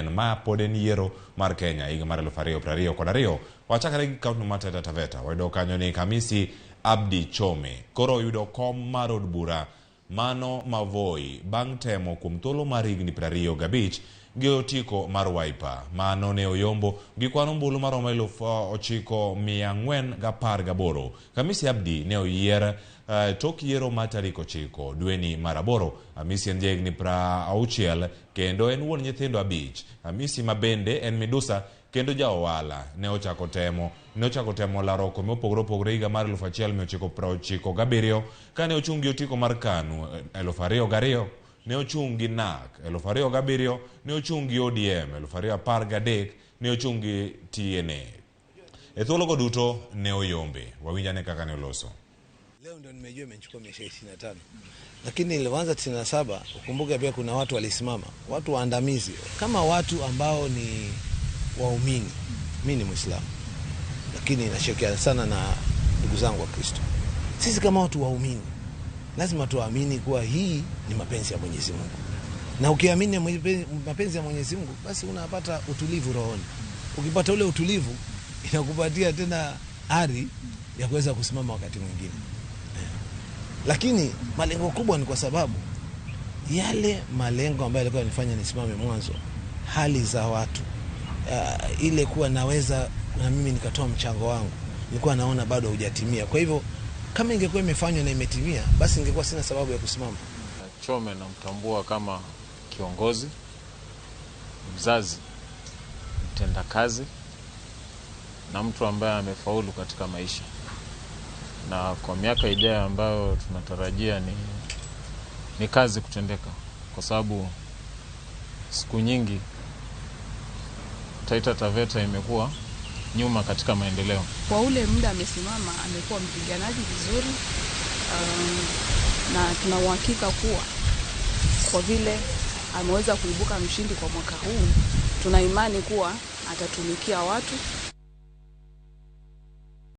Ma pod en yiero mar Kenya higa mar 2022. Wachakre gi kaunti mar Taita Taveta. Wayudo kanyo ni Hamisi Abdi Chome koro oyudo kom mar od bura mano ma Voi bang' temo kuom thuolo mar higni 25 gi otiko mar Wiper. Mano ne oyombo gi kwan ombulu maromo 9418. Hamisi Abdi ne oyier tok yiero mar tarik 9 dweni mar 8. Hamisi en jahigni 60 kendo en wuon nyithindo 5. Hamisi ma bende en midusa kendo ja ohala ne ochako temo laro kome mopogore opogore higa mar 1997 kane ochung' gi otiko mar KANU 2002 ne ochung' gi NAK 2007 ne ochung' gi ODM 2013 ne ochung' gi TNA. E thuologo duto ne oyombe. Wawinjane kaka ne oloso. Leo ndio nimejua imechukua miaka 25. Lakini nilianza 97, ukumbuke pia kuna watu walisimama, watu waandamizi, kama watu ambao ni waumini. Mimi ni Muislamu, lakini nashirikiana sana na ndugu zangu wa Kristo. Sisi kama watu waumini lazima tuamini kuwa hii ni mapenzi ya Mwenyezi Mungu. Na ukiamini mapenzi ya Mwenyezi Mungu, basi unapata utulivu rohoni. Ukipata ule utulivu, inakupatia tena ari ya kuweza kusimama wakati mwingine. Lakini malengo kubwa ni kwa sababu yale malengo ambayo yalikuwa yanifanya nisimame mwanzo, hali za watu, ile kuwa naweza na mimi nikatoa mchango wangu, nilikuwa naona bado hujatimia. Kwa hivyo kama ingekuwa imefanywa na imetimia, basi ingekuwa sina sababu ya kusimama. Chome namtambua kama kiongozi, mzazi, mtendakazi na mtu ambaye amefaulu katika maisha. Na kwa miaka ijayo ambayo tunatarajia ni kazi kutendeka, kwa sababu siku nyingi Taita Taveta imekuwa nyuma katika maendeleo. Kwa ule muda amesimama, amekuwa mpiganaji vizuri, na tuna uhakika kuwa kwa vile ameweza kuibuka mshindi kwa mwaka huu, tuna imani kuwa atatumikia watu.